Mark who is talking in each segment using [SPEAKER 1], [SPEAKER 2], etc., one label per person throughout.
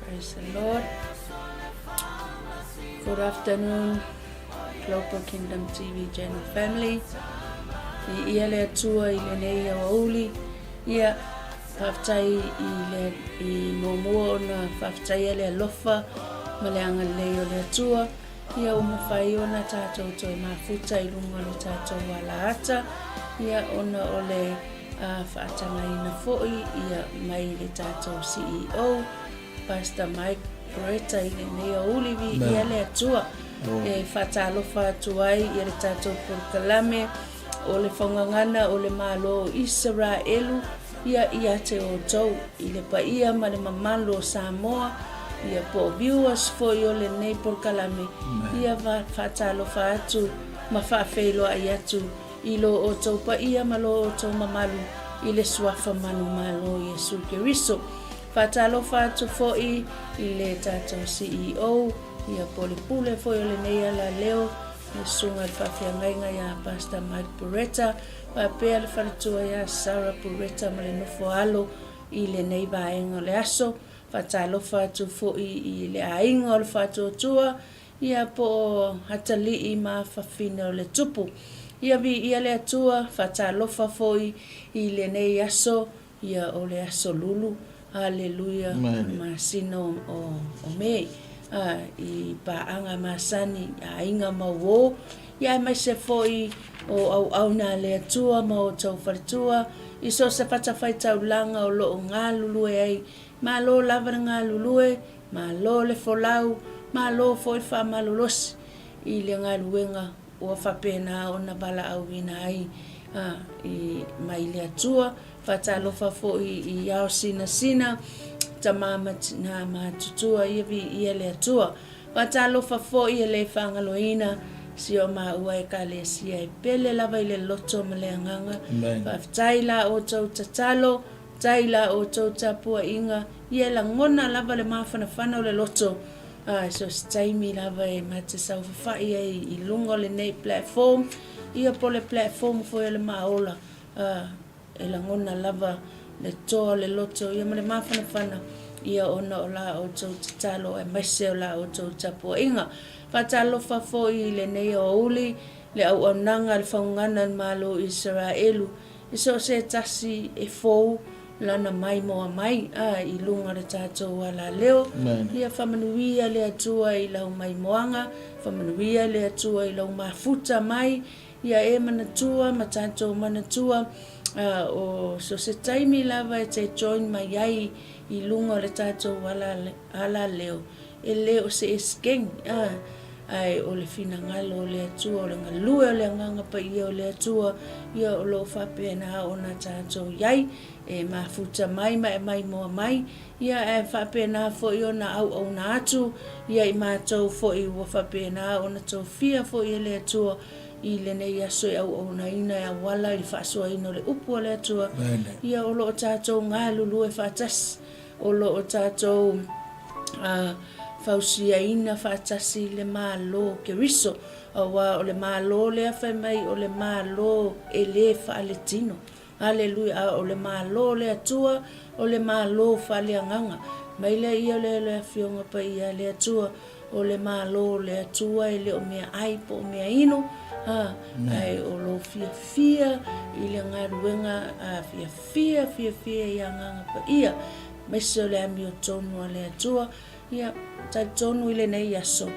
[SPEAKER 1] Praise the Lord. Good afternoon, Global Kingdom TV channel family. I ia le atua i lenei aoauli. Ia, faafetai i le i muamua ona faafetaia le alofa ma le agalelei o le Atua. Ia ua mafai ona tatou toe mafuta i luga o le tatou alaata, ia ona o le faatagaina foi ia mai le tatou CEO Pastor Mike Bretta i lenei aoauli. Viia le Atua. E faatalofa atu ai ia le tatou polokalame o le faugagana o le Malo o Isaraelu ia ia te outou i le paia ma le mamalu o Samoa ia po o viewers foi o lenei polokalame ia faatalofa atu ma faafeiloai atu i lo outou paia ma lo outou mamalu i le Suafa manumalo Iesu Keriso. Faatalofa atu foi i le tatou CEO ia po o le pule foi o lenei alaleo le Susuga i le Faafeagaiga ia Pastor Mike Buretta, faapea le faletua ia Sarah Buretta ma le nofo alo i lenei vaega o le aso. Faatalofa atu foi i le aiga o le Faatuatua, ia po o atalii ma afafine o le Tupu. Ia viia le Atua, faatalofa foi i lenei aso Ia o le aso lulu, Aleluia, masina o Me, a, i paaga masani, aiga ma uō, ia aemaise foi o auauna a le Atua ma outou faletua, i so o se fatafaitaulaga o lo o galulue ai, malo lava le galulue, malo le folau, malo foi le faamalolosi i le galuega ua faapena ona valaauina ai a, i, mai le Atua. Faatalofa foi i ao sinasina, tama ma tina matutua, ia viia le Atua. Faatalofa foi e le faagaloina si o maua Ekalesia e pele lava i le loto ma le agaga. Faafetai la outou tatalo, faafetai la outou tapuaiga, ia e lagona lava le mafanafana o le loto a so se taimi lava e ma te saofafai ai i luga o lenei platform, ia po o le platform foi o le Maola. A, e lagona lava le toa o le loto ia ma le mafanafana ia ona o la outou tatalo aemaise o la outou tapuaiga. Faatalofa foi i lenei aoauli, le auaunaga a le Faugana a le Malo o Isaraelu, i so o se tasi e fou lana maimoa mai, a, i luga o le tatou alaleo. Ia faamanuia le Atua i lau maimoaga, faamanuia le Atua i lau mafuta mai, Ia e manatua ma tatou manatua o so se taimi lava e te join mai ai i luga o le tatou alaleo. E le o se esekeni, a, ae o le finagalo o le Atua, o le galue o le Agaga Paia o le Atua, ia o lo o faapena ona tatou i ai, e mafuta mai ma e maimoa mai, ia ae faapena foi ona auauna atu ia i matou foi ua faapena ona tofia foi e le Atua i lenei aso e auaunaina e auala i le faasoaina o le upu a le Atua, ia o lo o tatou galulue faatasi. O lo o tatou fausiaina faatasi le Malo o Keriso, aua o le Malo lea fai mai o le Malo e le faaletino. Aleluia! A o le Malo o le Atua, o le Malo faaleagaga. Mai lea ia o le Afioga Paia a le Atua, o le Malo o le Atua e le o meaai po o meainu, a, ae o lo fiafia i le galuega a fiafia. Fia fiafia i Agaga Paia, aemaise o le amiotonu a le Atua, ia, talitonu i lenei aso,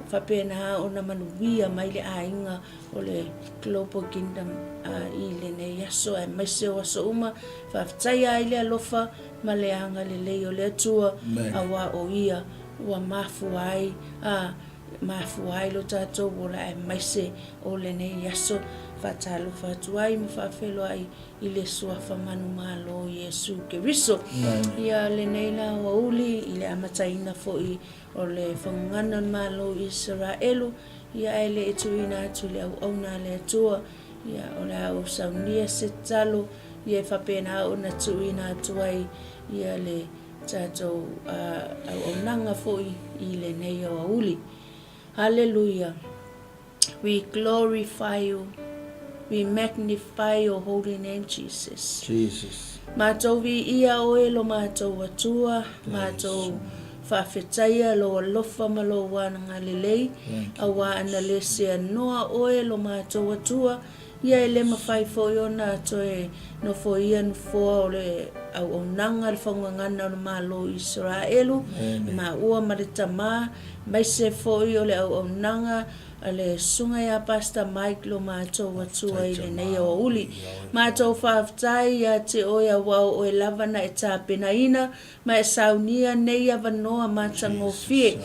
[SPEAKER 1] faapena ona manuia mai le aiga o le Global Kingdom i lenei aso, aemaise o aso uma, faafetaia ai le alofa ma le agalelei o le Atua, aua o Ia ua mafua ai, a, mafua ai lo tatou ola, aemaise o lenei aso, faatalofa atu ai ma faafeiloai i le Suafa manumalo o Iesu Keriso. Ia lenei la aoauli i le amataina foi o le fagugana o le Malo o Isaraelu, ia ae le i tuuina atu i le auauna a le Atua, ia o le a ou saunia se tatalo, ia e faapena ona tuuina atu ai ia le tatou auaunaga foi i lenei aoauli. Haleluia! We glorify you. We magnify your holy name, Jesus.
[SPEAKER 2] Jesus.
[SPEAKER 1] Mātou viia oe lo mātou Atua, mātou faafetaia lou alofa ma lou agalelei, auā ana le seanoa oe lo mātou Atua, ia e le mafai foi ona toe nofoia nofoa o le auaunaga le faugagana o le Malo o Isaraelu, maua ma le Tama, aemaise foi o le auaunaga a le Susuga ia Pastor Mike lo matou Atua i lenei aoauli. Matou faafetai ia te oe auā o oe lava na e tapenaina ma e saunia nei avanoa matagofie,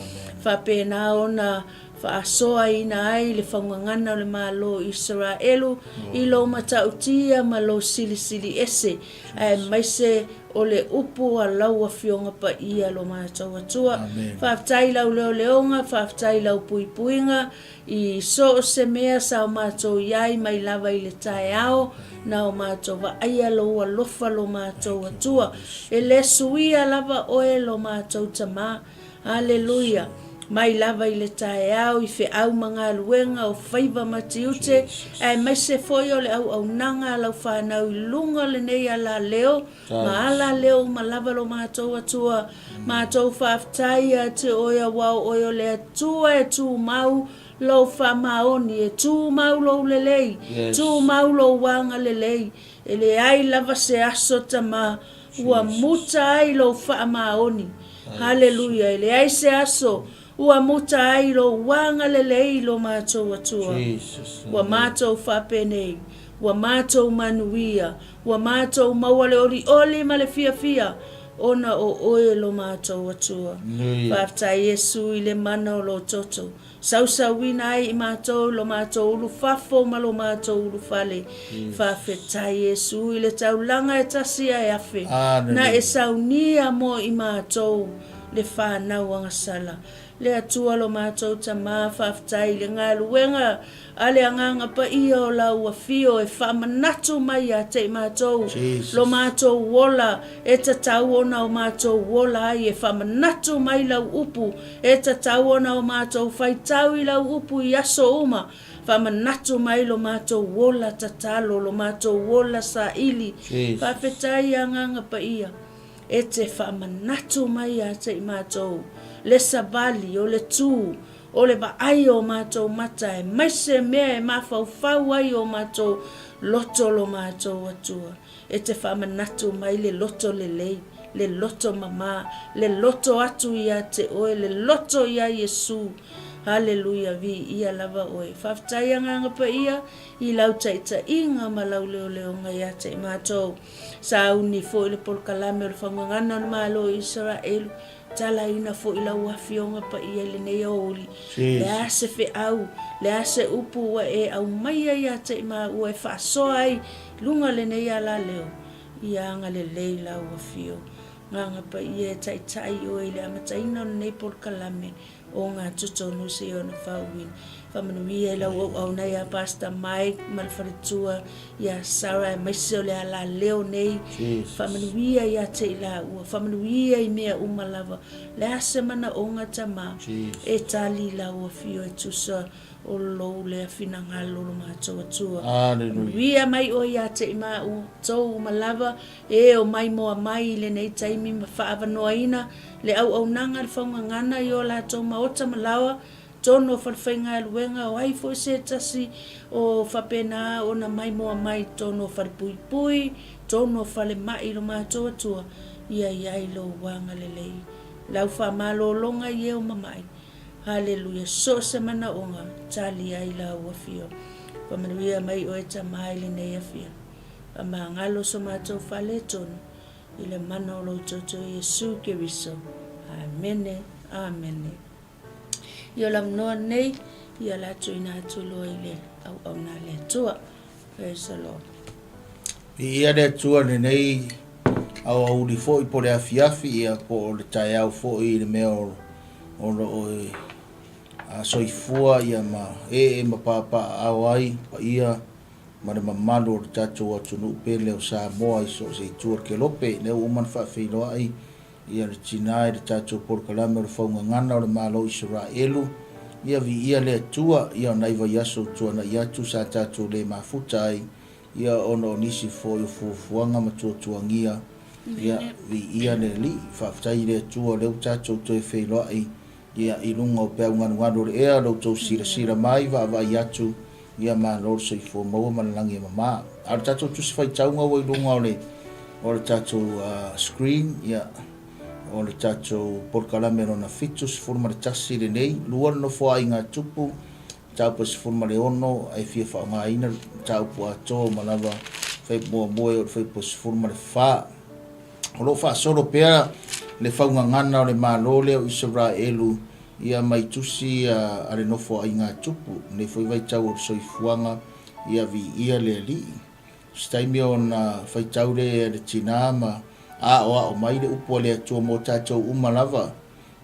[SPEAKER 1] faapena ona faasoaina ai le faugagana o le Malo o Isaraelu i lou matautia ma lou silisili ese, aemaise o le upu a lau Afioga Paia lo matou Atua. Faafetai i lau leoleoga, faafetai i lau puipuiga i so o se mea sa o matou i ai mai lava i le taeao, na o matou vaaia lou alofa lo matou Atua. E le suia lava oe lo matou Tama. Aleluia! Mai lava i le taeao i feau ma galuega o faiva ma tiute, aemaise foi o le auaunaga a lau fanau i luga o lenei alaleo ma alaleo uma lava lo matou Atua. Matou faafetai ia te oe aua o oe o le Atua e tumau lou faamaoni, e tumau lou lelei, tumau lou agalelei. E leai lava se aso Tama ua muta ai lou faamaoni. Haleluia! E leai se aso ua muta ai lou agalelei i lo matou Atua. Ua matou faapenei, ua matou manuia, ua matou maua le olioli ma le fiafia ona o oe lo matou Atua. Faafetai Iesu i le mana o lou toto. Sausauina ai i matou lo matou ulufafo ma lo matou ulufale. Faafetai Iesu i le taulaga e tasi ae afe na e saunia mo i matou le fanau agasala. Le Atua lo matou Tama, faafetai i le galuega a le Agaga Paia o lau Afio e faamanatu mai ia te i matou lo matou ola e tatau ona o matou ola ai e faamanatu mai lau upu E tatau ona o matou faitau i lau upu i aso uma, faamanatu mai lo matou ola tatalo, lo matou ola saili. Faafetai Agaga Paia, e te faamanatu mai ia te i matou le savali o le tu o le vaai o matou mata aemaise mea e mafaufau ai o matou loto lo matou Atua. E te faamanatu mai le loto lelei, le loto mama, le loto atu ia te oe, le loto ia Iesu. Haleluia, viia lava oe. Faafetai Agaga Paia i lau taitaiga ma lau leoleoga ia te i matou. Sauni foi le polokalame o le Fagagana o le Malo o Isaraelu. Talaina foi lau Afioga Paia i lenei aoauli, le a se feau, le a se upu ua e aumaia ia te i maua e faasoa ai i luga o lenei alaleo, ia agalelei lau Afio. Agaga Paia e taitai oe i le amataina o lenei polokalame o ngā totonu se i ona faauuina. Faamanuia i lau auauna ia Pastor Mike ma le faletua ia Sarah aemaise o le alaleo nei. Faamanuia ia te i laua. Faamanuia i mea uma lava. Le a se manaoga Tama e tali i lau afio e tusa o lou lea finagalo lo matou Atua. Faamanuia mai oe ia te i matou uma lava e omai moa mai i lenei taimi ma faaavanoaina le auaunaga a le faugagana i o latou maota ma laoa, tonu o falefaigaluega, o ai foi se tasi o faapena ona maimoa mai i totonu o falepuipui, tonu o falemai i lo matou Atua, ia i ai lou agalelei, lau faamalologa i e o mamai. Haleluia, so o se manaoga, tali ai lau Afio. Faamanuia mai oe Tama i lenei afiafi. Faamagalo so matou faaletonu i le mana o lou Toto Iesu Keriso. Amene. Amene. Ia o le avanoa lenei, ia le a tuuina atu loa i le auauna a le Atua. Praise the Lord.
[SPEAKER 2] Viia le Atua i lenei aoauli foi po o le afiafi ia po o le taeao foi i le mea o o lo o e soifua ia ma ee ma papaaao ai paia ma le mamalu o le tatou atunuu pele o Samoa i so o se itu o le kelope. Lea ua uma ona faafeiloai ia le tina i le tatou polokalame o le faugagana o le Malo o Isaraelu. Ia viia le Atua, ia o nai vaiaso ua tuanai atu sa tatou le mafuta ai, ia ona o nisi foi o fuafuaga ma tuatuagia, ia viia le Alii. Faafetai i le Atua o lea ua tatou toe feiloai ia i luga o peau galugalu o le ea, lo outou silasila mai, vaavaai atu, ia malo le soifua maua ma le lagi e mama. A o le tatou tusi faitauga ua i luga o le o le tatou screen, ia o le tatou polokalame lona 71 lenei, lua le nofoaiga tupu, mataupu e 16, ae fia faaaogaina le mataupu atoa uma lava, fuaiupu muamua e oo i le fuaiupu 14. O lo o faasolo pea le faugagana o le Malo lea o Isaraelu ia mai tusi a le Nofoaiga Tupu, lenei foi vaitau o le soifuaga, ia viia le Alii. O se taimi ona faitau lea e le tina ma aoao mai le upu a le Atua mo tatou uma lava,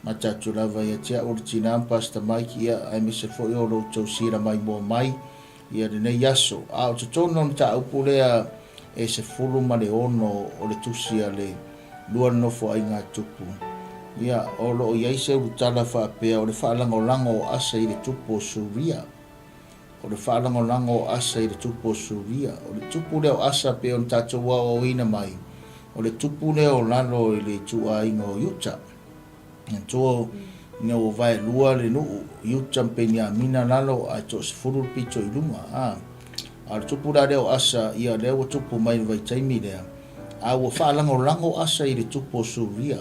[SPEAKER 2] ma tatou lava ia te au o le tina ma Pastor Mike, ia aemaise foi o lo outou sila maimoa mai ia lenei aso. A o totonu o le mataupu lea e 16 o le tusi a le lua Nofoaiga Tupu, ia, o lo o i ai se ulutala faapea o le faalagolago o Asa i le tupu o Suria. O le faalagolago o Asa i le tupu o Suria. O le tupu lea o Asa pei ona tatou aoaoina mai, o le tupu lea o lalo i le ituaiga o Iuta. Manatua ina ua vaelua le nuu, Iuta ma Peniamina lalo ae toasefulu le pito i luga. A, a o le tupu la lea o Asa, ia lea ua tupu mai i le vaitaimi lea, a ua faalagolago Asa i le tupu o Suria.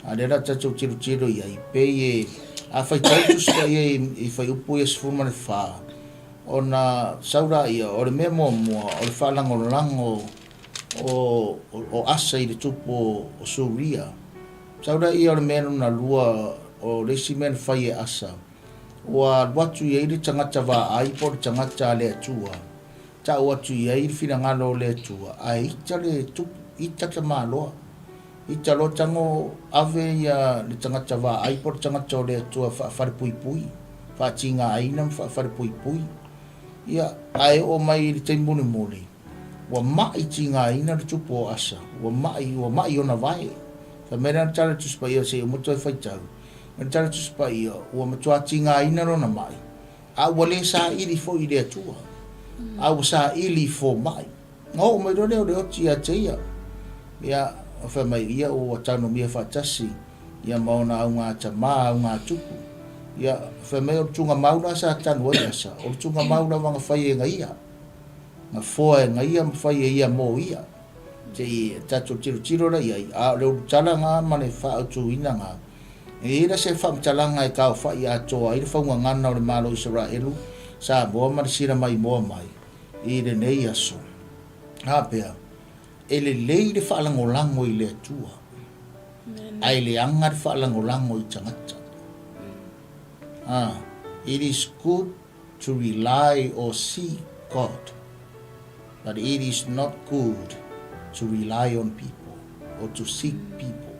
[SPEAKER 2] A lea la tatou tilotilo i ai, pei e, a faitau le Tusi Paia i Fuaiupu ia 14, ona sau laia, o le mea muamua, o le faalagolago o, o Asa i le tupu o Suria. Sau lea o le mea lona lua o le isi mea na fai e Asa, ua alu atu i ai le tagata vaai po o le tagata a le Atua, tau atu i ai le finagalo o le Atua, ae ita le tupu, ita tamaloa. Ita loa tago ave ia le tagata vaai po o le tagata o le Atua faafalepuipui, faatigaina ma faafalepuipui. Ia, ae oo mai i le taimi mulimuli, Ua maʻi tigaina le tupu o Asa, ua maʻi, ua maʻi ona vae. Fai mai lana tala Tusi Paia seia uma toe faitau. Mai le tala Tusi Paia, ua matua tigaina lona maʻi, a ua le saili foi i le Atua, a ua saili i fomai. Na oo mai loa lea o le oti ia te ia. Ia, fai mai, ia ua tanomia faatasi ia ma ona augatamā, augatupu. Ia, fai mai o le tugamau la sa tanu ai Asa, o le tugamau lava na fai e na ia. Na foa e na ia ma fai e ia mo ia. Se i tatou tilotilo la i ai, a o le ulutala na ma le faaautuina na, e i ai la se faamatalaga e taofa'i atoa ai le faugagana o le Malo o Isaraelu, Samoa ma le sila maimoa mai i lenei aso. A pea, e lelei le faalagolago i le Atua. Ae leaga le faalagolago i tagata. Ah, it is good to rely or seek God, but it is not good to rely on people or to seek people.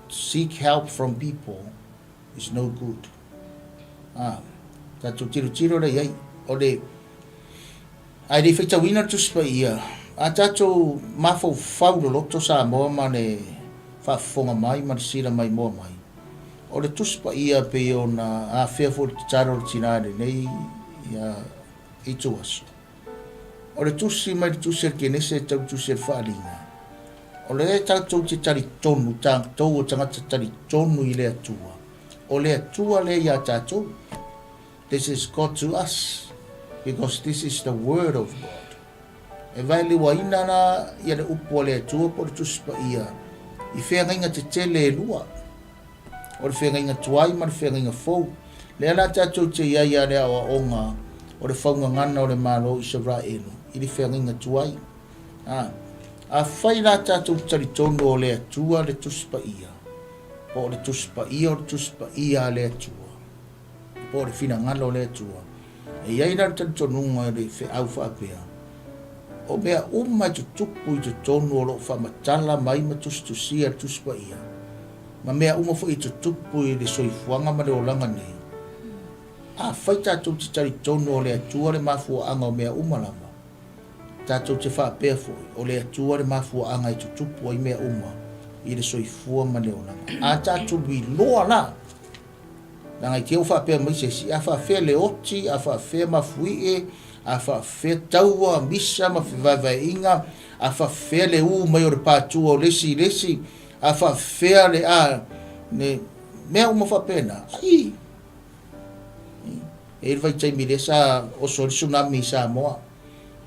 [SPEAKER 2] To seek help from people is no good. Ah, tatou tilotilo lea i ai, o le, ae le i faitauina le Tusi Paia, a tatou mafaufau loloto Samoa ma le faafofoga mai ma le sila maimoa mai, o le Tusi Paia pei ona afea foi le tatalo a le tina i lenei ia, ituaso. O le tusi mai le tusi a le Kenese e tau le tusi a le Faaaliga, o lea tatou te talitonu, tatou o tagata talitonu i le Atua, o le Atua lea ia tatou. This is God to us, because this is the word of God. E vaeleuaina la ia le upu a le Atua po o le Tusi Paia i feagaiga tetele e lua. O le feagaiga tuai ma le feagaiga fou. Lea la tatou te i ai a le aoaoga o le faugagana o le Malo o Isaraelu i le feagaiga tuai. A, afai la tatou te talitonu o le Atua le Tusi Paia, po o le Tusi Paia o le Tusi Paia a le Atua, po o le finagalo o le Atua, e i ai la le talitonuga i le feau faapea, o mea uma e tutupu i totonu o lo o faamatala mai ma tusitusia le Tusi Paia, ma mea uma foi e tutupu i le soifuaga ma le olaga nei. Afai tatou te talitonu o le Atua le mafuaaga o mea uma lava, tatou te faapea foi, o le Atua le mafuaaga e tutupu ai mea uma i le soifua ma le olaga. A tatou iloa la, leaga i te i ua faapea mai se isi, a faafefea le oti, a faafefea mafuie, a faafefea taua, misa ma fevaevaeaiga, a faafefea le u mai o le patua o le isi i le isi, A faafefea le a ne mea uma faapena. Ai. E i le vaitaimi lea sa oso ai le tsunami i Samoa.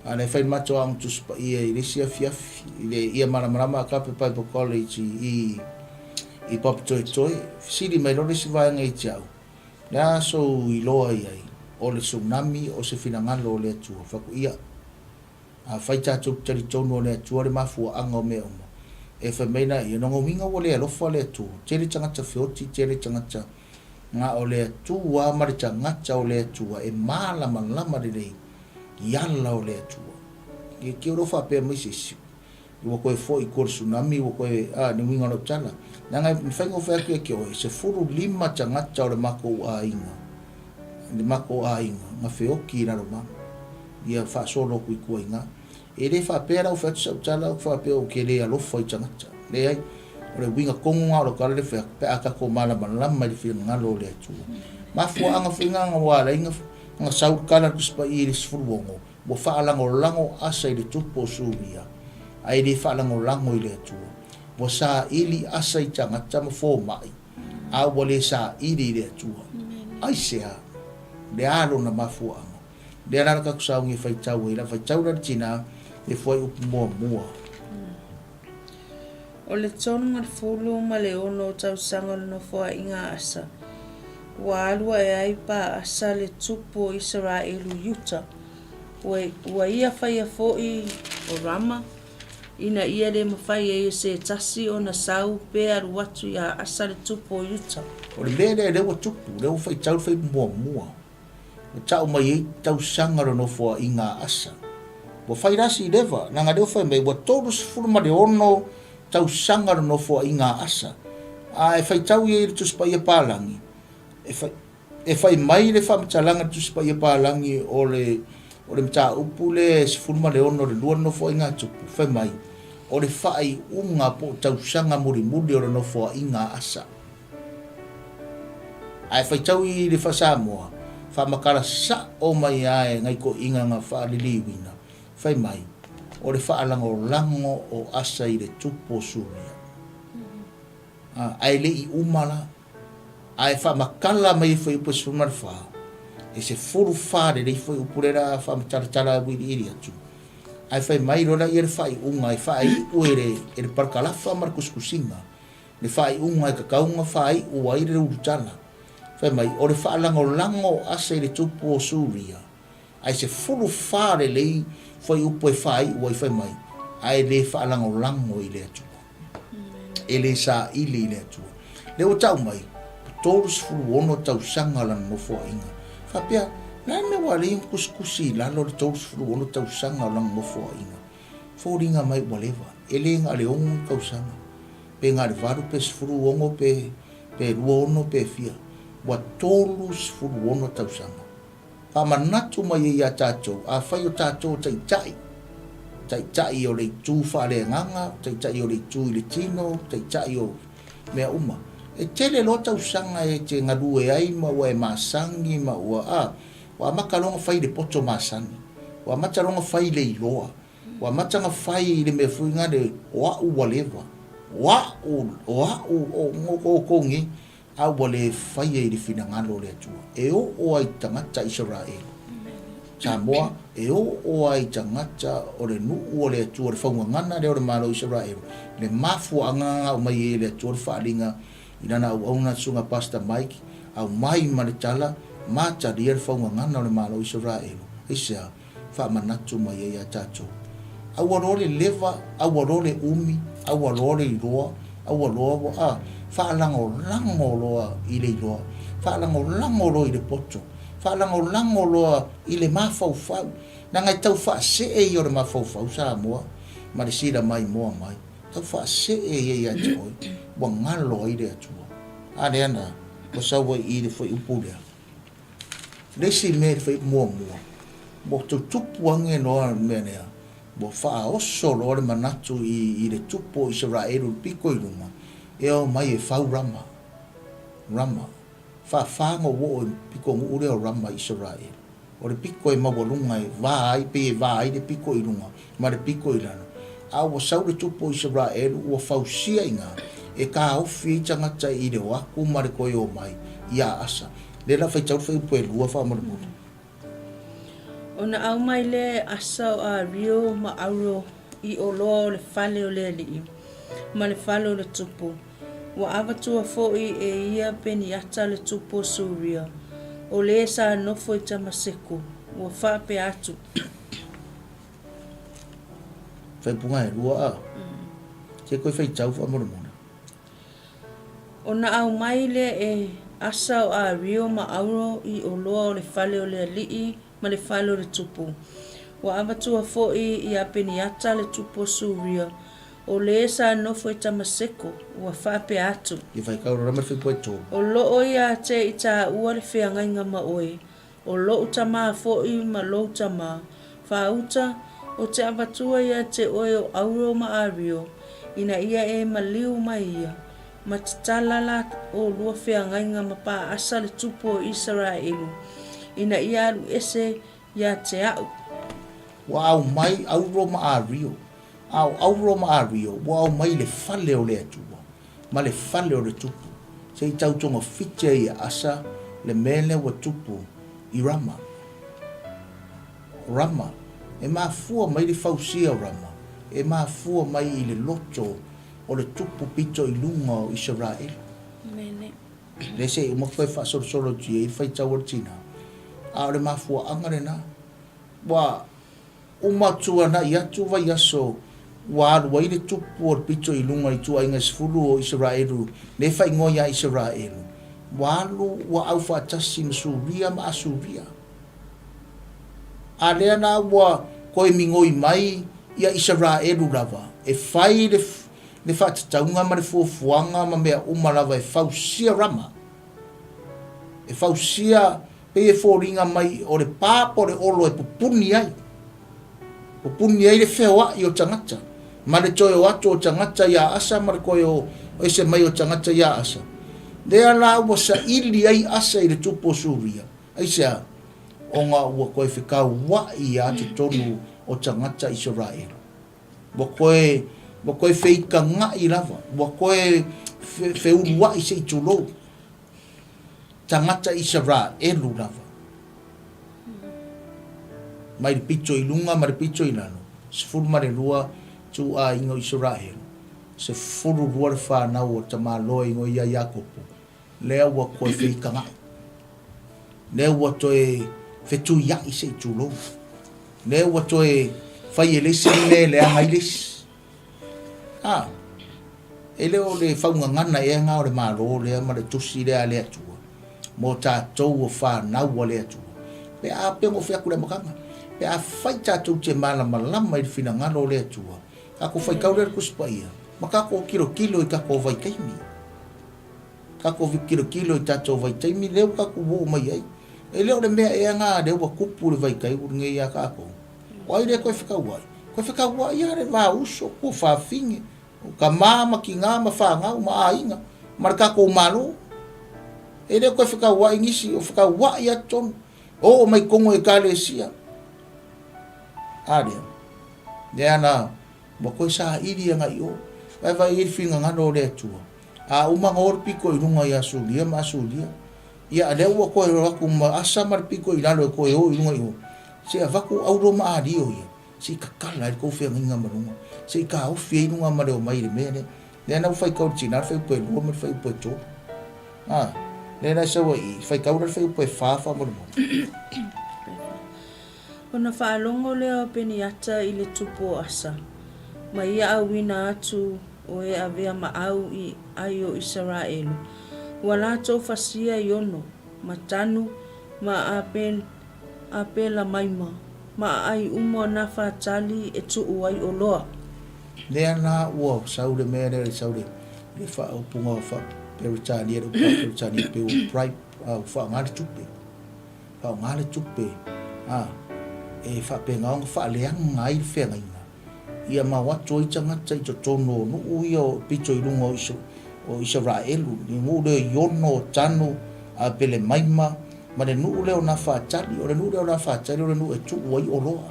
[SPEAKER 2] A lea fai le matou aoga Tusi Paia i le isi afiafi i le Ia Malamalama Agape Bible College i i Papatoetoe. Fesili mai loa le isi vaega ia te au, le a sou iloa i ai o le tsunami o se finagalo o le Atua? Fai atu, ia. Afai tatou te talitonu o le Atua le mafuaaga o mea uma, e fai mai la ia, lona uiga ua le alofa le Atua, tele tagata feoti, tele tagata na o le Atua ma le tagata o le Atua e malamalama lelei i ala o le Atua. E te o faapea mai se isi, ua toe foi i tua le tsunami, ua toe, a, le uiga o lau tala. Leaga e mafai ona fai atu ia te oe, 15 tagata o le matou aiga, le matou aiga, na feoti i Lalomanu. Ia faasolo atu i tua i ina. E le faapea la ua fai atu sau tala ou te faapea ou te le alofa i tagata. Leai. O le uiga tonu lena o lau tala lea e fai atu, pe a tatou malamalama i le finagalo o le Atua. Mafuaaga foi na ua ala ai ona sau le tala a le Tusi Paia i le 16, ua faalagolago Asa i le tupu o Suria, ae le faalagolago i le Atua. Ua saili Asa i tagata ma fomai, a ua le saili i le Atua. Aisea? O le a lona mafuaaga? Lea la tatou sauni e faitau ai, la faitau la le tina e fuaiupu muamua.
[SPEAKER 1] O le 36 tausaga o le nofoaiga a Asa, ua alu ae ai Paasa le tupu o Isaraelu i uta, ua ia faia foi o Rama, ina ia le mafai ai e se tasi ona sau pe alu atu iā Asa le tupu o Iuta.
[SPEAKER 2] O le mea lea, lea ua tupu, lea ua faitau le fuaiupu muamua. Ua tau mai ai tausaga o le nofoaiga a Asa. Ua fai la si leva, leaga lea ua fai mai, ua 36 tausaga o le nofoaiga a Asa. A e faitau i ai i le Tusi Paia Palagi, e fai, e fai mai le faamatalaga i le Tusi Paia Palagi o le, o le mataupu lea e 16 o le lua nofoaiga a Tupu, fai mai, o le faaiuga po o tausaga mulimuli o le nofoaiga a Asa. Ae faitau i le faa-Samoa, faamatala sa'o mai a e nai toeaiina na faaliliuina, fai mai, o le faalagolago o Asa i le tupu o Suria. A, ae le i uma la. Ae faamatala mai e fuaiupu e 14, e 14 lelei fuaiupu lea o le a faamatalatala auiliili atu. Ae fai mai loa laia le faaiuga e faaiu e le, e le parakalafa ma le tusitusiga, Le faaiuga e tatau ona faaiu ai le ulutala, fai mai, o le faalagolago o Asa i le tupu o Suria, ae 14 lelei fuaiupu e faaiu ai, fai mai, ae le faalagolago i le Atua. E le saili i le Atua. Lea ua tau mai, ua 36 tausaga lana nofoaiga. Faapea, o le a le mea ua alai ona tusitusi i lalo le 36 tausaga o lana nofoaiga? Foliga mai ua leva, e le na o le 6 tausaga, pe na o le 8 pe 16 pe pe 26 pe fia, ua 36 tausaga. Faamanatu mai ai ia tatou, afai o tatou o taitai, taitai o le itu faaleagaga, taitai o le itu i le tino, taitai o mea uma, e tele loa tausaga e te galue ai ma ua e masani ma ua, a, ua amata loa ona fai le poto masani, ua amata loa ona fai le iloa, ua amata ona fai le mea foi lea o au ua leva, o au, o au, o outou nei. A ua le faia i le finagalo o le Atua. E oo ai tagata Isaraelu. Samoa, e oo ai tagata o le nuu o le Atua, le faugagana lea o le Malo o Isaraelu, le mafuaaga na aumai ai e le Atua le faaaliga i lana auauna Susuga Pastor Mike, aumai ma le tala, matalia le faugagana o le Malo o Isaraelu. Aisea? faamanatu mai ai ia tatou. Aua loa le leva, aua loa le umi, aua loa le iloa, aua loa ua, a, faalagolago loa i le iloa, faalagolago loa i le poto, faalagolago loa i le mafaufau. Leaga e tau faasee ia o le mafaufau Samoa ma le sila maimoa mai. Tau faasee ia ia te oe, ua galo ai le Atua. A lea na, ua sau ai i i le fuaiupu lea. Le isi mea i le fai muamua, ua tutupu age loa le mea lea, ua faaoso loa le manatu i, i le tupu o Isaraelu i le pito i luga, e omai e fau Rama. Rama. Faafa ona ou oo i le pitonuu lea o Rama i Isaraelu. O le pito e maualuga e va ai, pei e va ai le pito i luga ma le pito i lalo. A ua sau le tupu o Isaraelu ua fausia i ina, e taofi ai tagata i le o atu ma le toe omai ia Asa. Lea la faitau le fuaiupu e lua faamolemole.
[SPEAKER 1] Ona aumai lea e Asa o Ario ma Auro i oloa o le fale o le alii ma le fale o le tupu. Ua avatua foi e ia Peniata le tupu o Suria, o le sa nofo i Tamaseko, ua faapea atu.
[SPEAKER 2] Faaipuga e lua a. Se koe faitau faamolemole.
[SPEAKER 1] Ona aumai lea e Asa o Ario ma Auro i oloa o le fale o le alii ma le fale o le tupu. Ua avatua foi ia Peniata le tupu o Suria, o le sa nofo i Tamaseko, ua faapea atu.
[SPEAKER 2] Ia faitau loa ma le fuaiupu e tolu.
[SPEAKER 1] O loo ia te i taua le feagaiga ma oe, O lou tamā foi ma lou tamā, Faauta, o te avatua ia te oe o Auro ma Ario, ina ia e maliu mai ia, ma tatala la olua feagaiga ma Paasa le tupu o Isaraelu, ina ia alu ese ia te a'u.
[SPEAKER 2] Ua aumai Auro ma Ario, a o Auro ma Ario ua aumai i le fale o le Atua. ma le fale o le tupu, se i tau togafiti ai e Asa le mea lea ua tupu i Rama. Rama, e mafua mai le fausia o Rama, e mafua mai i le loto o le tupu pito i luga o Isaraelu.
[SPEAKER 1] Mene.
[SPEAKER 2] Lea se i uma koe faasolosolo atu i ai le faitau a le tina, a o le mafuaaga lena. Ua Uma tuanai atu vaiaso ua alu ai le tupu o le pito i luga i ituaiga e sefulu o Isaraelu, le faaigoa iā Isaraelu, ua alu ua aufaatasi ma Suria ma Asuria. A lea la ua toe migoi mai ia Isaraelu lava e fai le le faatatauga ma le fuafuaga ma mea uma lava e fausia Rama, e fausia Pei e foliga mai o le pa po o le olo e pupuni ai, pupuni ai le feoai o tagata, ma le toe o atu o tagata iā Asa ma le toe o ese mai o tagata iā Asa. Lea la ua saili ai Asa i le tupu o Suria. Aisea? Ona ua toe fekauaʻi iā totonu o tagata Isaraelu. Ua toe, ua toe feitagaʻi lava, ua toe feuluaʻi se i tulou. Tagata Isaraelu lava. Mai le pito i luga ma le pito i lalo, 12 ituaiga o Isaraelu, 12 le fanau o tamaloa i ingoa ia Iakopo, lea ua toe feitagaʻi, lea ua toe fetuiaʻi se i tulou, lea ua toe fai e le isi mea e leaga ai le isi. A. E le o le faugagana ea nga o le Malo lea ma le Tusi lea a le Atua mo tatou o fanau a le Atua. Pe a pei ona ou fai atu i le amataga, pe afai tatou te malamalama i le finagalo o le Atua, tatou faitau lea i le Tusi Paia, ma tatou tilotilo i tatou vaitaimi. Tatou tilotilo i tatou vaitaimi lea ua tatou oo mai ai. E le o le mea ea nga lea ua tupu i le vaitaimi lenei ia tatou. O ai lea toe fetauai? Toe fetauai lava le va uso, tuafafine, O tama ma tina ma fanau ma aiga ma le tatou Malo. E le toe fetauai nisi, o fetauai atu tonu. Oo mai tonu Ekalesia. A lea, lea na ua toe saili agai i o. Vaevae i ai le finagalo o le Atua. A uma ona o le pito i luga ia Suria ma Asuria, ia lea ua toe o atu ma Asa ma le pito i lalo e toe o i luga i o, se i avatu auro ma alio ia. Se i tatala ai le tou feagaiga ma luga, se i taofi ai luga ma le omai i le mea lea. Lea na ua faitau le tina le fuaiupu e 2 ma le fuaiupu e 3. A, lea la e sau ai i i, faitau la le fuaiupu e 4 faamolemole.
[SPEAKER 1] Ona faalogo lea o Peniata i le tupu o Asa, ma ia auina atu o e avea maʻau i ai o Isaraelu, ua latou fasia i Ono, ma Tanu, ma Apelamaima, ma aai uma o Nafatali e tuu ai oloa.
[SPEAKER 2] Lea la ua sau le mea lea, sau le le faaupuga faa-Peretania, le upu faa-Peretania pei ua bribe, ua faaaoga le tupe, faaaoga le tupe, a, e faapena ona faaleaga ai le feagaiga. Ia ma o atu ai tagata i totonu o nuu ia o pito i luga o Isaraelu, le nuu lea o Iono, o Tanu, Abelemaima, ma le nuu lea o Nafatali. O le nuu lea o Nafatali o le nuu e tuu ai oloa,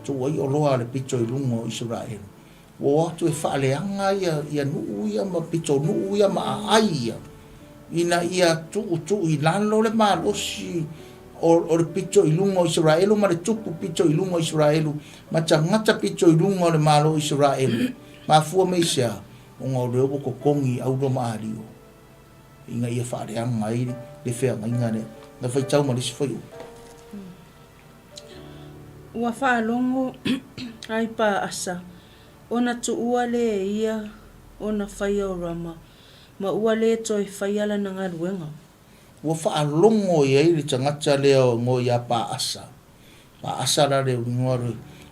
[SPEAKER 2] tuu ai oloa a le pito i luga o Isaraelu. Ua o atu e faaleaga ia, ia nuu ia ma pitonuu ia ma aai ia, ina ia tuutuu i lalo le malosi o, o le pito i luga o Isaraelu ma le tupu pito i luga o Isaraelu ma tagata pito i luga o le Malo o Isaraelu. Mafua mai i se a? Ona o lea ua totogi i auro ma alio ina ia faaleaga ai le feagaiga lea. Na faitau ma le isi fuaiupu.
[SPEAKER 1] Ua faalogo ai Paasa, ona tuua lea e ia ona faia o Rama, ma ua le toe faia lana galuega.
[SPEAKER 2] Ua faalogo i ai le tagata lea o igoa ia Paasa. Paasa la le igoa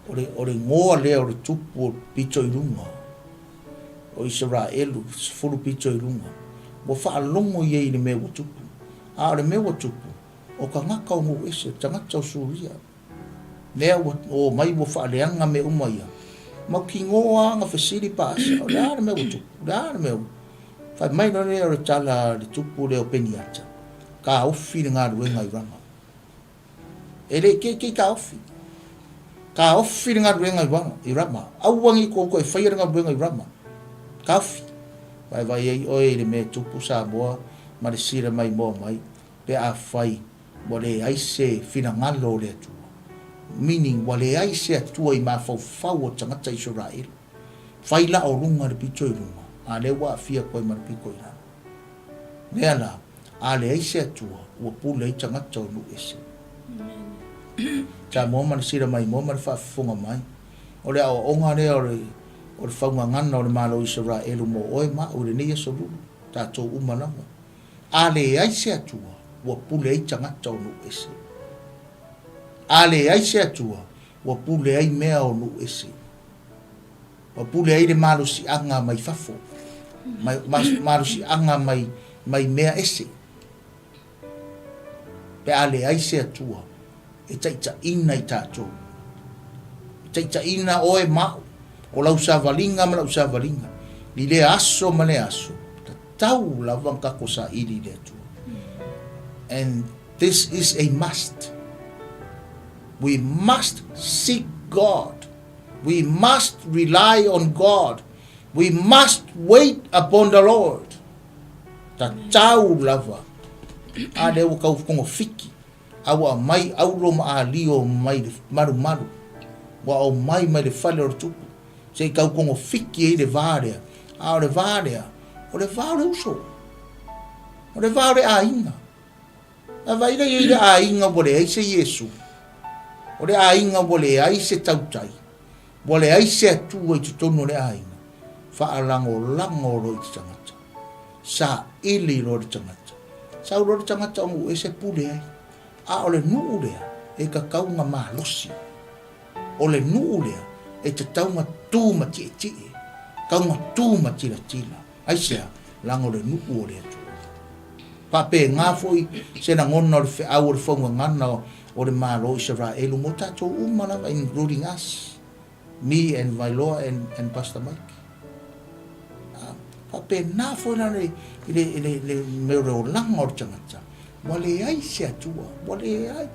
[SPEAKER 2] o le, o le igoa lea o le tupu o le pito i luga o Isaraelu, 10 pito i luga. Ua faalogo i ai i le mea ua tupu. A o le mea ua tupu, O tagata o nuu ese, o tagata o Suria, lea ua omai ua faaleaga mea uma ia, mautinoa lava na fesili Paasa, o le a le mea ua tupu? O le a le mea ua. Fai mai loa lea o le tala a le tupu lea o Peniata, taofi le galuega i Rama. E le ikeike taofi. Taofi le galuega i Rama. Aua ne i tou toe faia le galuega i Rama. Taofi. Vaivai ai oe i le mea e tupu Samoa ma le sila maimoa mai. pe afai ua leai se finagalo o le Atua, meaning ua leai se Atua i mafaufau o tagata Isaraelu, fai la o luga le pito i luga, a lea ua aafia atu ai ma le pito i lalo. Lea la, a leai se Atua, ua pule ai tagata o nuu ese. Samoa ma le sila maimoa ma le faafofoga mai, o le aoaoga lea o le o le faugagana o le Malo o Isaraelu mo oe ma au i lenei aso lulu, tatou uma lava. A leai se Atua, ua pule ai tagata o nuu ese. A leai se Atua, ua pule ai mea o nuu ese. Ua pule ai le malosiaga mai fafo, malosiaga mai, mai mea ese. Pe a leai se Atua e taitaiina i tatou. E taitaiina oe ma au, o lau savaliga ma lau savaliga, i lea aso ma lea aso, tatau lava ona tatou saili i le Atua. And this is a must. We must seek God. We must rely on God. We must wait upon the Lord. Tatau lava. A lea ua tau togafiti, a ua aumai auro ma alio mai le malumalu, ua aumai mai le fale o le tupu, se i tau togafiti ai le va lea. A o le va lea, o le va o le uso, o le va o le aiga. A vaai lea i le aiga ua leai se Iesu, o le aiga ua leai se tautai, ua leai se Atua i totonu o le aiga. Faalagolago loa i te tagata. Saili loa le tagata. Sau loa le tagata o nuu ese pule ai. A o le nuu lea e tatau ona malosi. O le nuu lea e tatau ona tu ma tietie, tatau ona tu ma tilatila. Aisea? Leaga o le nuu o le Atua. Faapena foi se lagona o le feau o le faugagana o le Malo o Isaraelu mo tatou uma lava, including us, me and Vailoa and, and Pastor Mike. Ah, faapena foi la le, le, le, le mea o le olaga o le tagata. Ua leai se Atua, ua leai.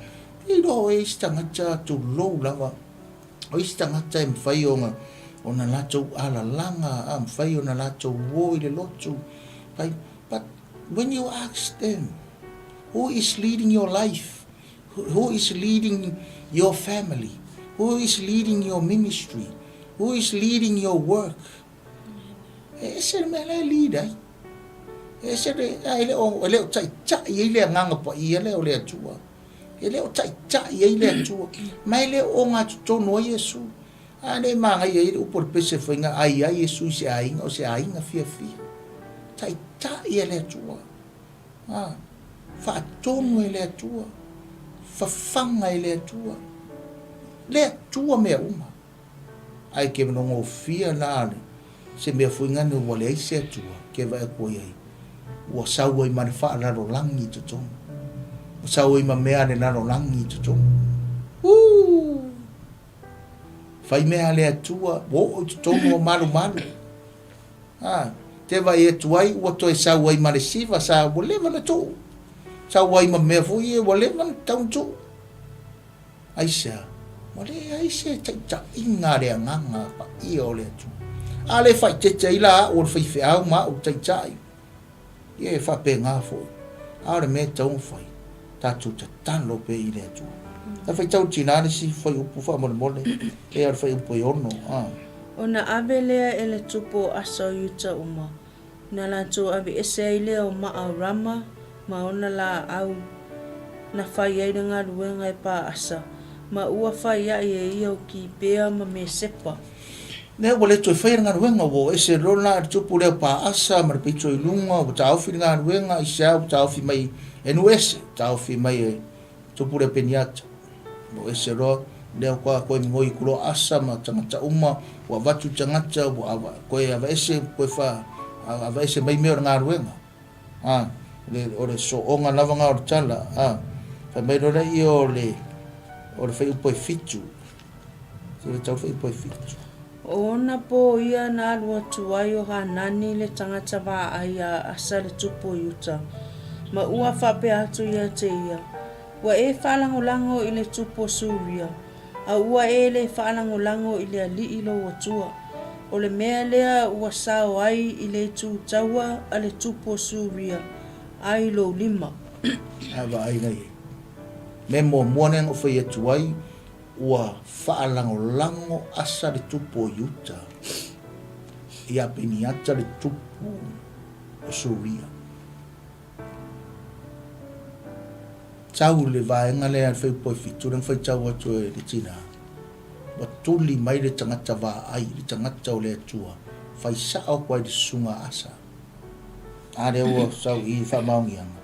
[SPEAKER 2] E iloa o isi tagata tulou lava, o isi tagata e mafai ona ona latou alalaga, a mafai ona latou o i le lotu, fai, but when you ask them, who is leading your life? Who is leading your family? Who is leading your ministry? Who is leading your work? E ese le mea la e lead ai. E ese le, a e le o, e le o taita'i ai le Agaga Paia lea o le Atua. E le o taita'i ai le Atua. Ma e le o ogatotonu ai Iesu. A lea e manaia ai le upu o le pese faiga, ai ai Iesu i se aiga, o se aiga fiafia. Taita'i e le Atua. A, faatonu e le Atua. Fafaga e le Atua. Le Atua mea uma. Ae ke nogofia la le se mea foi ngane ua leai se Atua ke vaai atu ai ai ua sau ai ma le faalalolagi i totonu. Ua sau ai ma mea a le lalolagi i totonu. Uu! Fai mea a le Atua, ua oo i totonu o malumalu. Ha, te vaai atu ai ua toe sau ai ma le siva sa ua leva na tuu. Sau ai ma mea foi ia ua leva na tatau na tuu. Aisea? Ua leai se taitaiga a le Agaga Paia o le Atua. A le faaeteete ai la au o le faifeau ma au le taitai, ia e faapena foi. A o le mea e tatau ona fai, tatou tatalo pea i le Atua. Na faitau tina le isi fuaiupu faamolemole, ea o le fuaiupu e ono, a.
[SPEAKER 1] Ona ave lea e le tupu o Asa o Iuta uma, Na latou aveese ai lea o maa o Rama ma ona laau na fai ai le galuega e Paasa, ma ua fai aʻe e ia o Kipea ma Mesepa.
[SPEAKER 2] Lea ua le toe faia le galuega, ua o ese loa la le tupu lea o Paasa ma le pito i luga, ua taofi le galuega, aisea ua taofi mai e nuu ese, taofi mai e tupu lea Peniata. Ua ese loa lea ua toe migoi atu loa Asa ma tagata uma, ua avatu tagata, ua ava, toe aveese, toe fa, aveese mai mea o le galuega. A, le, o le sooga lava na o le tala. A, fai mai loa lea o le, o le fuaiupu e fitu. Se le tau fuaiupu e fitu.
[SPEAKER 1] O ona pō ia na alu atu ai o Hanani le tagata vaai a Asa le tupu o Iuta, ma ua faapea atu ia te ia, Ua e faalagolago i le tupu o Suria, a ua e le faalagolago i le Alii lou Atua. O le mea lea ua sao ai i le itu taua a le tupu o Suria, a i lou lima.
[SPEAKER 2] A vaai nei e. Mea muamua lea na ou fai atu ai, ua faalagolago Asa le tupu o Iuta ia Peniata le tupu o Suria. Tau le vaega lea le fuaiupu e fitu lea na faitau atu e le tina, ua tuli mai le tagata vaai, le tagata o le Atua, fai sao atu ai le susuga a Asa. A lea ua sau i i faamaoniaga.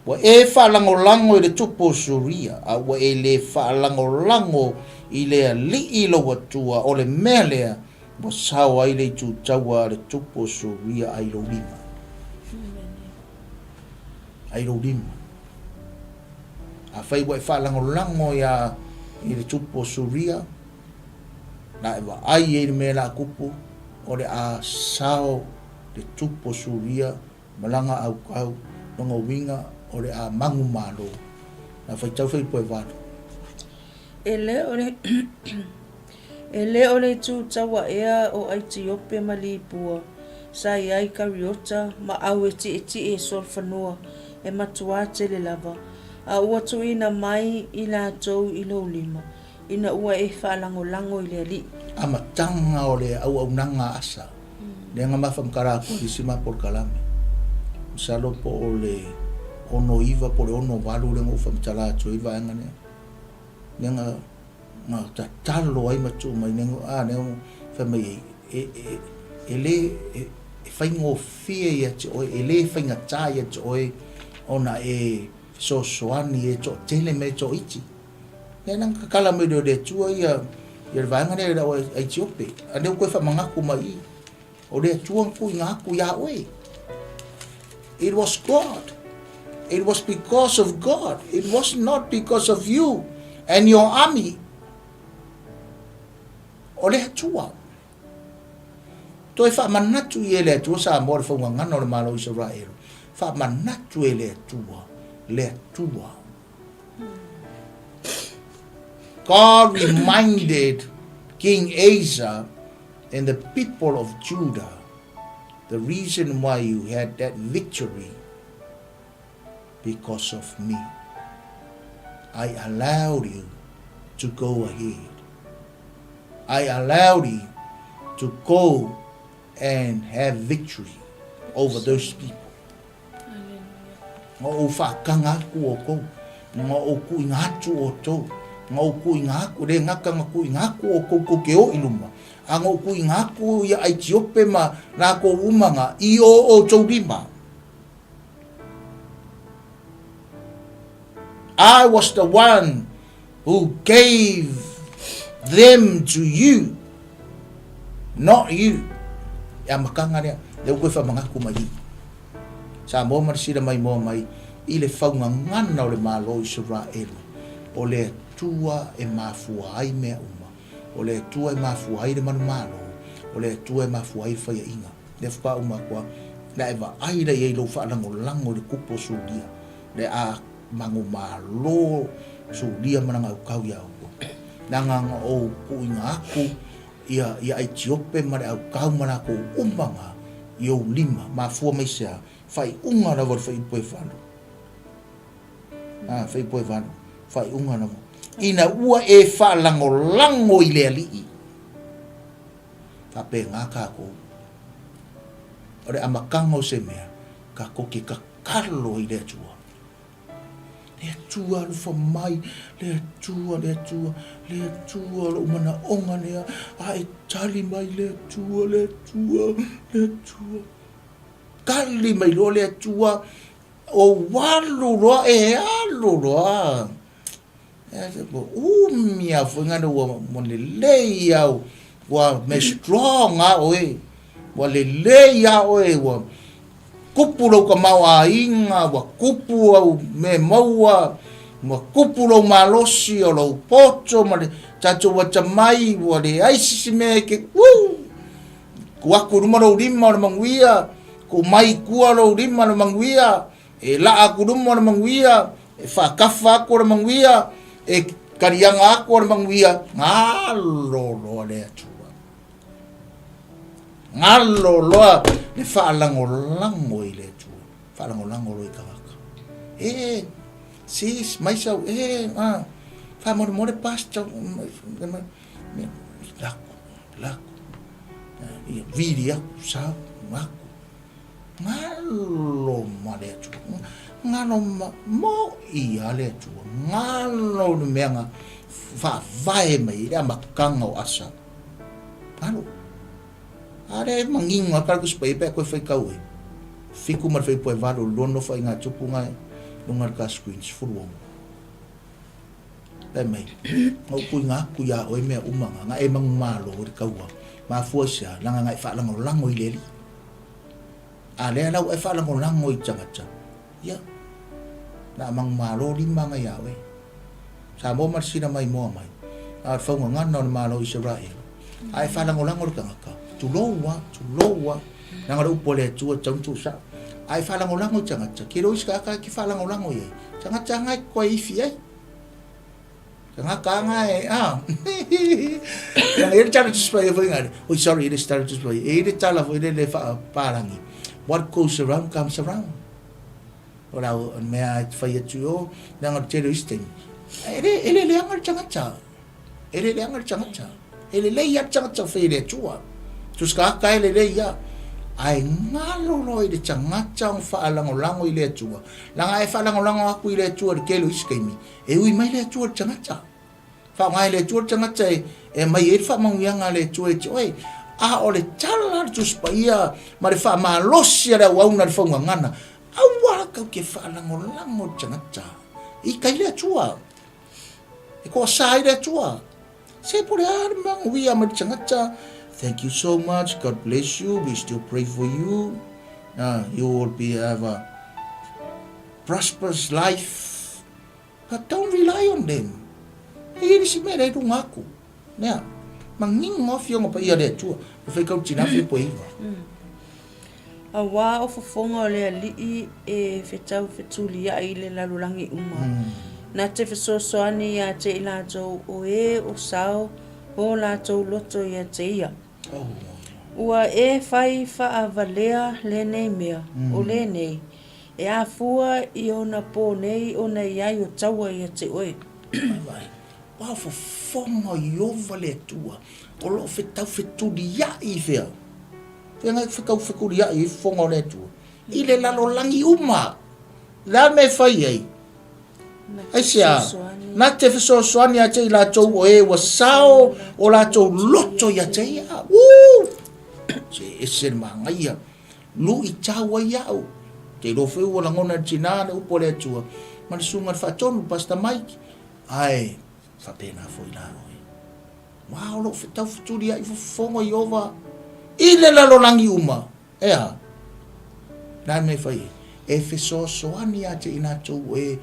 [SPEAKER 2] Ua e faalagolago i le tupu o Suria, a ua e le faalagolago i le Alii lou Atua, o le mea lea ua sao ai le itu taua a le tupu o Suria ai lou lima. Ai lou lima. Afai ua e faalagolago ia i le tupu o Suria, la e vaai ai le mea la tupu, o le a sao le tupu o Suria ma lana aukau, lona uiga o le a manumalo. Na faitau fuaiupu e valu.
[SPEAKER 1] E le o le E le o le itu taua ea o ʻAitiope ma Lipua, sa i ai Kariota ma au e tietie i solofanua e matuā tele lava, a ua tuuina mai i latou i lou lima, ina ua e faalagolago i le Alii.
[SPEAKER 2] Amataga o le auaunaga a Asa, lea na mafamatala atu ai isi ma polokalame. Masalo po o le 69 po o le 68 lea na ou faamatala atu ai le vaega lea. Lea na na tatalo ai ma tuu mai nei, a lea fai mai ai, e, e, E lē e faigofie ia te oe, e lē faigata ia te oe ona e fesoasoani e toatele ma e toaiti. Lea na tatala mai lea e le Atua ia ia le vaega lea i le au Aitiope. A lea ua toe faamanatu mai i i. O le Atua na tuuina atu iā oe. It was God. It was because of God. It was not because of you and your army. O le Atua. Toe faamanatu i e le Atua Samoa le faugagana o le Malo o Isaraelu. Faamanatu e le Atua, le Atua. God reminded King Asa and the people of Judah the reason why you had that victory because of me. I allowed you to go ahead. I allowed you to go and have victory over those people. Nga ou whaakanga aku o kou, nga ou kuinga atu o tou, nga ou kuinga aku, le ngaka nga kuinga aku o kou kou ke o i luma, a nga ou kuinga aku ia Aitiope ma lākou umanga i o outou lima. I was the one who gave them to you, not you. E amakanga lea, lea ua koe whamangaku mai i. Samoa ma le sila maimoa mai i le faugagana o le Malo o Isaraelu, o le Atua e mafua ai mea uma, o le Atua e mafua ai le manumalo, o le Atua e mafua ai le faiaʻiga. Lea faatoa uma atu a, le a e vaai la i ai i lou faalagolago i le kupu o Sulia, le a manumalo Sulia ma lana aukau iā outou. Leaga na ou tuuina atu ia, ia Aitiope ma le aukau ma lakou umaga i ou lima, mafua mai se a? Faaiuga lava o le fuaiupu e valu. A, fuaiupu e valu, faaiuga lava. Ina ua e faalagolago i le Alii. Faapena tatou. O le amataga o se mea, tatou te tatalo i le Atua. Le Atua alofa mai, le Atua, le Atua, le Atua, lou manaoga lea, a e tali mai le Atua, le Atua, le Atua. Tali mai loa le Atua, ou alu loa, e alu loa. Umi a foi ngana ua ua lelei au, ua me strong a oe, ua lelei a oe, ua kupu lou tamaoaiga, ua kupu au mea maua, ua kupu lou malosi o lou poto ma le tatou atamai, ua leai se isi mea e ke, woo! Tuu atu i luma lou lima o le manuia, tuu mai i tua lou lima o le manuia, E laa atu luma o le manuia, e faatafa atu o le manuia, e kaliaga atu o le manuia, galo loa le Atua. Galo loa le faalagolago i le Atua, faalagolago loa i tagata. E, sis, mai sau, e, a, faamolemole pastor, lako, lako, ia, vili atu, sau, aku. Ngalo ma le Atua. Ngalo ma, moʻi a le Atua. Ngalo le mea na faavae mai i le amataga o Asa. Ngalo. A le manino a kala kusi paia pe koe faitau ai. 7 ma le fuaiupu e 8, lua nofoaiga a tupu na luga le ka screen, 16. Fai mai, Na ou tuuina atu iā oe mea uma na, na e manumalo i le kaua, mafua i se a, leaga na e faalagolago i le Alii. A lea la ua e faalagolago i tagata, ia, na a manumalo lima aga iā oe. Samoa ma le sila maimoa mai, a o le faugagana o le Malo o Isaraelu, a e faalagolago i le tagata, tulou lava, tulou lava, leaga o le upu a le Atua e tatau ona tuusao. A e faalagolago i tagata, ke lou isi tagata e te faalagolago i ai, tagata lava na e toe ifi ai. Tagata lava na e, a, leaga e i ai le tala Tusi Paia foi ngale, oi sorry, e le o se tala Tusi Paia, e i ai le tala foi lele faa-Papalagi, what goes around comes around. O le au mea e fai atu i o, leaga o le tele o isi taimi, e le, e le leaga le tagata. E le leaga le tagata. E lelei lava le tagata o fai e le Atua. So se tagata e lelei lava. Ae galo loa i le tagata ona faalagolago i le Atua. Leaga e faalagolago atu i le Atua i le tele o isi taimi, e ui mai le Atua i le tagata. Faaaoga e le Atua le tagata e, e aumai ai le faamanuiaga a le Atua ia te oe. A o le tala a le Tusi Paia ma le faamalosi a le auauna i le faugagana, aua la kau ke faalagolago i le tagata i kai le Atua. E toasa ai le Atua. Se po o le a le manuia mai le tagata. Thank you so much, God bless you, we still pray for you. You will be have a prosperous life. But don't rely on them. E i ai le isi mea lea i luga atu. Nea, manino afioga paia a le Atua, e fai kau tina fia poe iva.
[SPEAKER 1] Auā o fofoga o le Alii e fetau fetuliai i le lalolagi uma, na te fesoasoani ia te i latou o e o sao o latou loto ia te ia. Ua e fai faavalea lenei mea, o lenei, e afua i ona po nei ona i ai o taua ia te oe.
[SPEAKER 2] Ua fofoga o Ieova le Atua, o lo o fetau fetuliai i fea? Fea ngai fetau fetuliai i fofoga o le Atua? I le lalolagi uma. Le a mea e fai ai? Aisea? Na te fesoasoani ia te i latou o e ua sao o latou loto ia te ia. Woo! Se ese le magaia. Luitau ai au. Te iloa foi ua lagona e le tina le upu a le Atua ma le susuga i le faatonu, Pastor Mike. Ae faapena foi la oe. Ua o lou fetau fetuliai fofoga Ieova i le lalolagi uma. E a? Le a le mea e fai ai? E fesoasoani ia te i latou e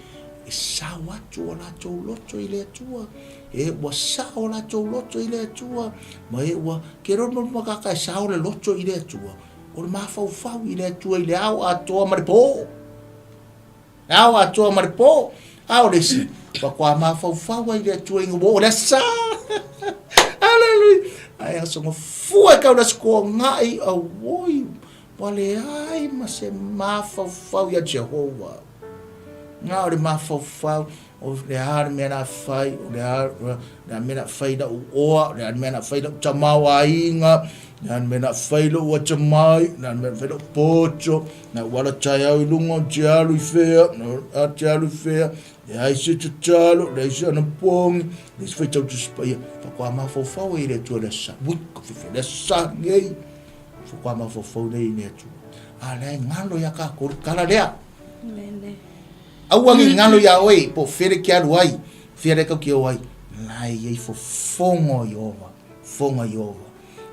[SPEAKER 2] e sao atu o latou loto i le Atua, e ua sao o latou loto i le Atua, ma e ua, ke loa le makaka e sao le loto i le Atua, o le mafaufau i le Atua i le ao atoa ma le po. Le ao atoa ma le po, a o le isi, faatoa mafaufau ai i le Atua ina ua oo le asa. Hallelujah! Ae aso gafua e kau le aso toagai, auoi, ua leai ma se mafaufau ia Jehovah. Na o le mafaufau, o le a le mea la fai, o le a le a mea la fai lau oa, o le a le mea la fai lau tamaoaiga, o le a le mea la fai lou atamai, o le a le mea la fai lou poto, Na ou ala taeao i luga ou te alu i fea, na ou te alu i fea, leai se tatalo, leai se anapogi, leai se faitau Tusi Paia. Faatoa mafaufau ai i le Atua i le aso Sa. Ui, ka fiafia le Aso Sa lenei. Faatoa mafaufau lea i le Atua. A lea e galo ia tatou le tala lea. Aua ne i galo iā oe, po o fea le ke alu ai, fea le kau ke o ai. La e i ai fofoga o Ieova, fofoga o Ieova.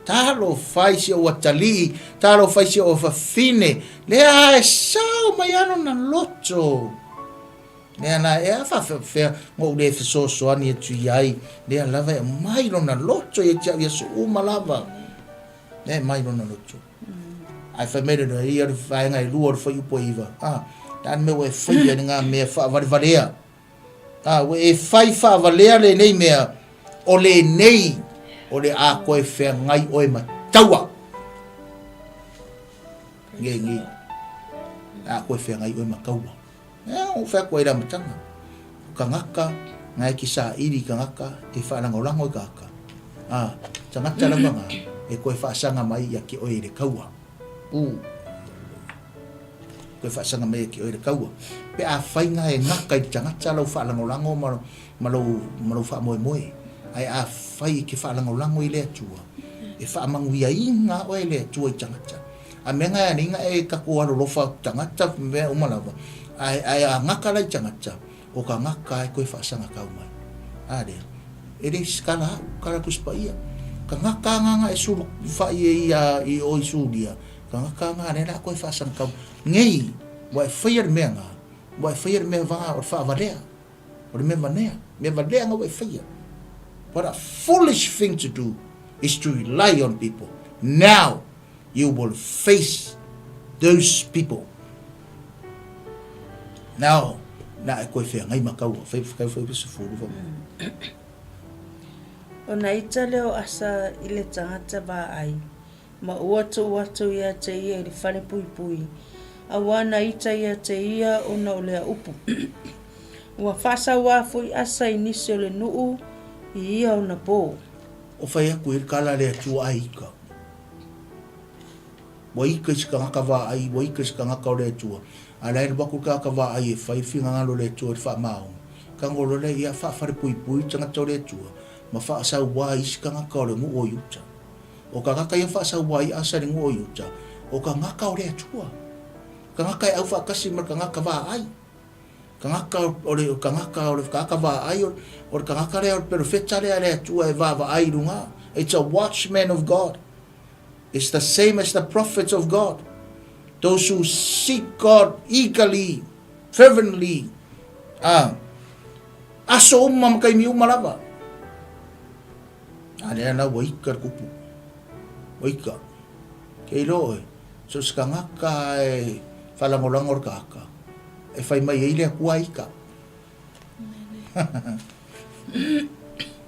[SPEAKER 2] Talofa i si ou atalii, talofa i si ou afafine, lea e sao mai lava lona loto. Lea la, e a faafeafea na ou le fesoasoani atu i ai, lea lava e aumai lona loto ia te au i aso uma lava. Lea e aumai lona loto. Ae fai mai lena, ia le vaega e lua o le fuaiupu e iva. Ah, le a le mea ua e faia i lena mea faavalevalea? A, ua e fai faavalea lenei mea, o lenei o le a koe feagai oe ma taua. Nge, nge. A koe feagai oe ma taua. E, o fai atu ai le amataga. O kangaka, nga e ki saili i kangaka, e faalagolago i kangaka. A, tagata lava nga, e koe faasaga mai ia ke oe i le kaua. U. Toe faasaga mai e oe le kaua. Pe afai nga e gata i le tagata lau faalagolago ma, ma lou, ma lou faamoemoe, ae afai e ke faalagolago i le Atua, e faamanuiaina oe e le Atua i tagata. A mea nga e alii nga e tatou alolofa tagata mea uma lava, ae, ae a gata la i tagata, o ka gata e toe faasaga kau mai. A lea, e le kala au, kala Tusi Paia. Ka gata nga nga e sulu fai e ia i o i Suria, Tagata nga lea la koe faasangakau nei ua e faia le mea nga ua e faia le mea va o le faavalea o le mea vanea mea valea nga ua e faia. What a foolish thing to do is to rely on people. Now you will face those people. Now na e koe feagai ma kaua fai fai fai sefulu fa.
[SPEAKER 1] Ona ita lea o Asa i le tagata vaai. Ma ua tuu atu ia te ia i le fale puipui, auā na ita ia te ia ona o lea upu. Ua faasauā foi Asa i nisi o le nuu i ia ona pō.
[SPEAKER 2] O fai atu i le kala le Atua ai ika. Ua ika i se tagata vaai, ua ika i se tagata o le Atua. A la e alu atu le tagata vaai e fai le finagalo o le Atua i le faamaoni. Tago loa lea ia faafalepuipui le tagata o le Atua, ma faasauā i isi tagata o le nuu o Iuta. O kagaka ia faasaua ai Asa i le nuu o Iuta, o kagaka o le Atua. Kagaka e aufaatasi ma le kagaka vaai. Kagaka o le kagaka o le kagaka vaai o le kagaka lea o le perofeta lea a le Atua e vaavaai i luga. It's a watchman of God. It's the same as the prophets of God. Those who seek God eagerly, fervently, ah, aso uma ma taimi uma lava. A lea la ua ika le kupu. Ua ika. Ke iloa oe, so se kagaka e whalangolago le kagaka, e whai mai ai le Atua ika.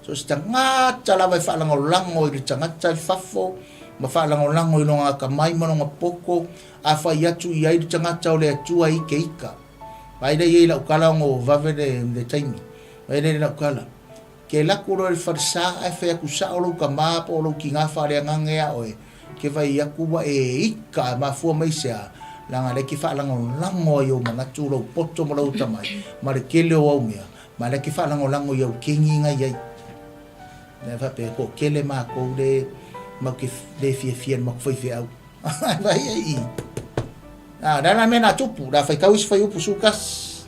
[SPEAKER 2] So se tagata lava e faalagolago i le tagata i fafo ma faalagolago i lona akamai ma lona poto, a fai atu i ai le tagata o le Atua i ke ika. Vaai lea i ai lau tala ono vave le, le taimi. Vaai lea i lau tala. Ke alu atu loa i le falesa ae fai atu sao lou tama po o lou tina faaleagaga ia oe, ke vaai atu ua e ika e mafua mai se a, leaga lea e te faalagolago ai ou manatu, lou poto ma lou atamai, ma le tele o au mea, ma lea e te faalagolago i au kegi na i ai. Lea faapea e toatele matou le matou te le fiafia i le matou faifeau. Vai ai i. A, le a la mea na tupu, la faitau isi fuaiupu 11.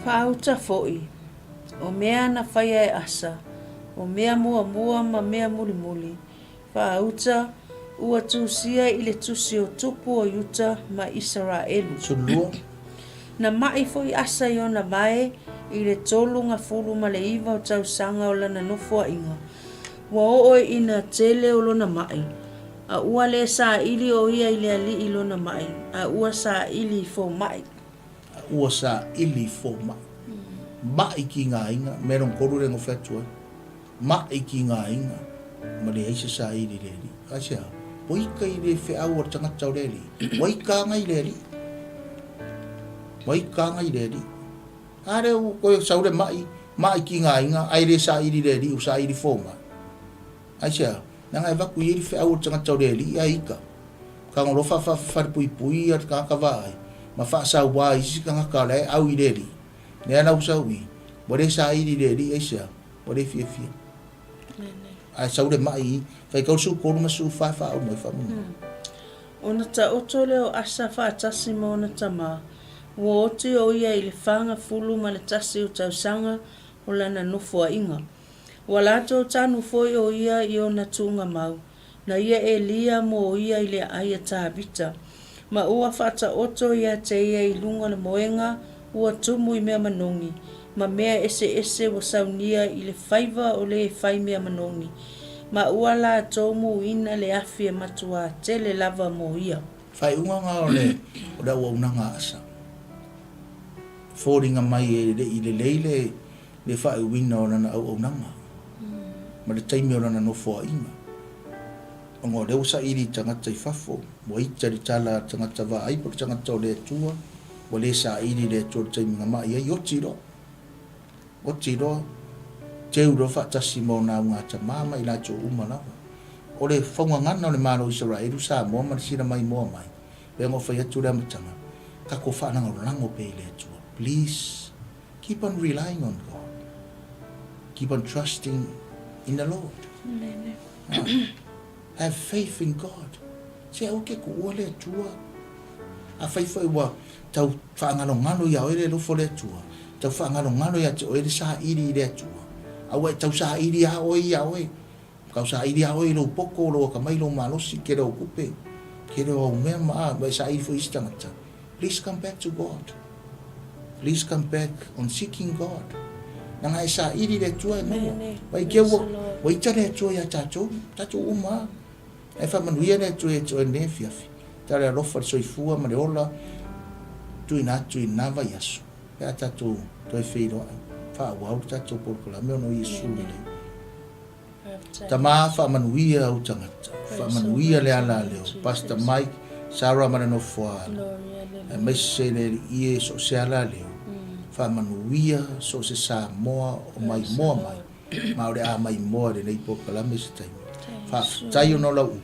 [SPEAKER 1] Faauta foi, o mea na faia e Asa, o mea muamua ma mea mulimuli, faauta, ua tusia i le tusi o tupu o Iuta ma Isaraelu.
[SPEAKER 2] 12.
[SPEAKER 1] Na maʻi foi Asa i ona vae i le 39 o tausaga o lana nofoaiga. Ua oo ina tele o lona maʻi, a ua le saili ʻo ia i le Alii i lona maʻi, a ua saili i fomai.
[SPEAKER 2] A ua saili i fomai. Maʻi tigaina, mea lona tolu lea na fai atu ai. Maʻi tigaina, ma leai se saili i le Alii. Aisea? Ua ika i le feau a le tagata o le Alii. Ua ika aga i le Alii. Ua ika aga i le Alii. A lea ua toe sau le maʻi, maʻi tigaina, ae le saili i le Alii, ua saili i fomai. Aisea? Leaga e avatu i ai le feau a le tagata o le Alii ae ika. Tagolofa faafalepuipui ia le tagata vaai ma faasauā i isi tagata o la e au i le Alii. Lea la ua sau i, ua le saili i le Alii aisea? Ua le fiafia. Ae sau le maʻi i, faitau le 13 ma le 14 faauma ai faamolemole.
[SPEAKER 1] Ona taoto lea o Asa faatasi ma ona tama, ua oti ʻo ia i le 41 o tausaga o lana nofoaiga. Ua latou tanu foi ʻo ia i ona tuugamau, na ia Elia mo ia i le aai a Tavita, ma ua faataoto ia te ia i luga o le moega ua tumu i mea manogi, ma mea eseese ua saunia i le faiva o le fai mea manogi, ma ua latou muina le afi e matuā tele lava mo ia.
[SPEAKER 2] Faaiuga na o le o le auaunaga a Asa. Foliga mai e le i lelei le le faaiuina o lana auaunaga ma le taimi o lana nofoaiga, ona o lea ua saili i tagata i fafo, ua ita i le tala a le tagata vaai po o le tagata o le Atua, ua le saili i le Atua i le taimi na ma'i ai, oti loa, oti loa, teu loa faatasi ma ona augatama ma i latou uma lava. O le faugagana o le Malo o Isaraelu, Samoa ma le sila maimoa mai, pei ona ou fai atu i le amataga, tatou faalagolago pea i le Atua, please. Keep on relying on God. Keep on trusting in the Lord.
[SPEAKER 1] Amen.
[SPEAKER 2] Have faith in God. Se aua ke kuua le Atua. Afai foi ua tau whaangalongalo ia oe le alofa o le Atua, tau whaangalongalo ia te oe le saili i le Atua. Aua e tau saili a oe ia oe. Tau saili a oe i lou poto, lou akamai, lou malosi, tele o tupe, tele o au mea ma a, ma e saili foi i isi tagata. Please come back to God. Please come back on seeking God. Leaga e saili le Atua e maua. Vai ke ua, ua ita le Atua ia tatou, tatou uma. Ae faamanuia le Atua ia te oe i lenei afiafi. Tala le alofa, le soifua ma le ola, tuuina atu i lena vaiaso, pe a tatou toe feiloai, faaauau le tatou polokalame ona o Iesu lelei. Tama faamanuia ou tagata, faamanuia le ala leo, Pastor Mike, Sarah ma le nofoaalo, aemaise le Alii e so o se ala leo, faamanuia so o se Samoa o maimoa mai, ma o le a maimoa i lenei polokalame i se taimi. Faafetai ona o lau upu,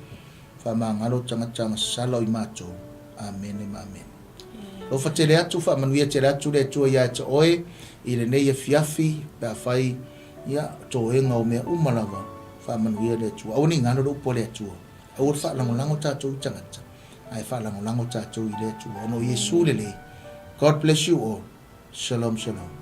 [SPEAKER 2] faamagalo tagata agasala o i matou. Amene ma amene. Alofa tele atu, faamanuia tele atu le Atua ia te oe i lenei afiafi, pe afai Ia, toega o mea uma lava. Faamanuia le Atua. Aua ne i galo le upu a le Atua. Aua le faalagolago tatou i tagata, ae faalagolago tatou i le Atua. Ona o Iesu lelei. God bless you all. Shalom, shalom.